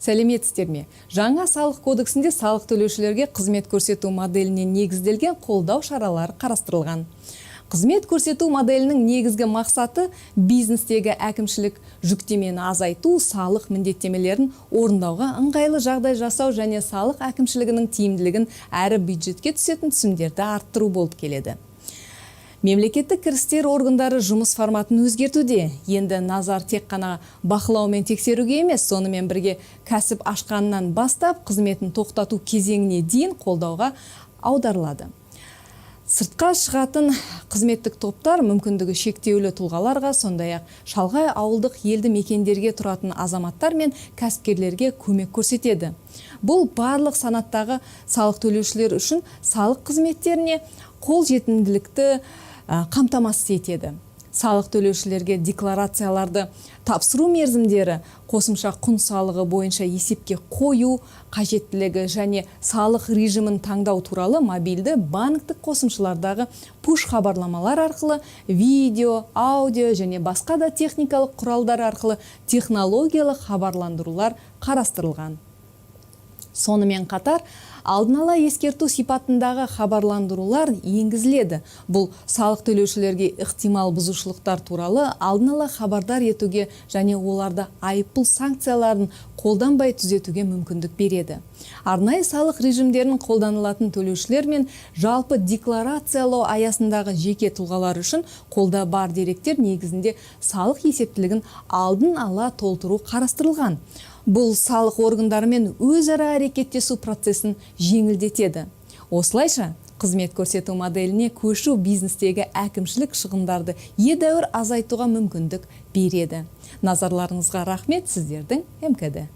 Сәлеметсіздер ме? Жаңа Салық кодексінде салық төлеушілерге қызмет көрсету моделіне негізделген қолдау шаралары қарастырылған. Қызмет көрсету моделінің негізгі мақсаты – бизнестегі әкімшілік жүктемені азайту, салық міндеттемелерін орындауға ыңғайлы жағдай жасау және салық әкімшілігінің тиімділігін әрі бюджетке түсетін түсімдерді арттыру болып келеді. Мемлекеттік кірістер органдары жұмыс форматын өзгертуде. Енді назар тек қана бақылау мен тексеруге емес, сонымен бірге кәсіп ашқаннан бастап қызметін тоқтату кезеңіне дейін қолдауға аударылады. Сыртқа шығатын қызметтік топтар мүмкіндігі шектеулі тұлғаларға, сондай-ақ шалғай ауылдық елді мекендерге тұратын азаматтар мен кәсіпкерлерге көмек көрсетеді. Бұл барлық санаттағы салық төлеушілер үшін салық қызметтеріне қол жетімділікті қамтамасыз етеді. Салық төлеушілерге декларацияларды тапсыру мерзімдері, қосымша құн салығы бойынша есепке қою қажеттілігі және салық режимін таңдау туралы мобильді банктік қосымшалардағы пуш хабарламалар арқылы, видео, аудио және басқа да техникалық құралдар арқылы технологиялық хабарландырулар қарастырылған. Сонымен қатар алдын ала ескерту сипатындағы хабарландырулар енгізіледі. Бұл салық төлеушілерге ықтимал бұзушылықтар туралы алдын ала хабардар етуге және оларды айыппұл санкцияларын қолданбай түзетуге мүмкіндік береді. Арнайы салық режимдерін қолданылатын төлеушілер мен жалпы декларациялау аясындағы жеке тұлғалар үшін қолда бар деректер негізінде салық есептілігін алдын ала толтыру қарастырылған. Бұл салық органдарымен өзара әрекеттесу процесін жеңілдетеді. Осылайша, қызмет көрсету моделіне көшу бизнестегі әкімшілік шығындарды едәуір азайтуға мүмкіндік береді. Назарларыңызға рахмет, сіздердің МКД.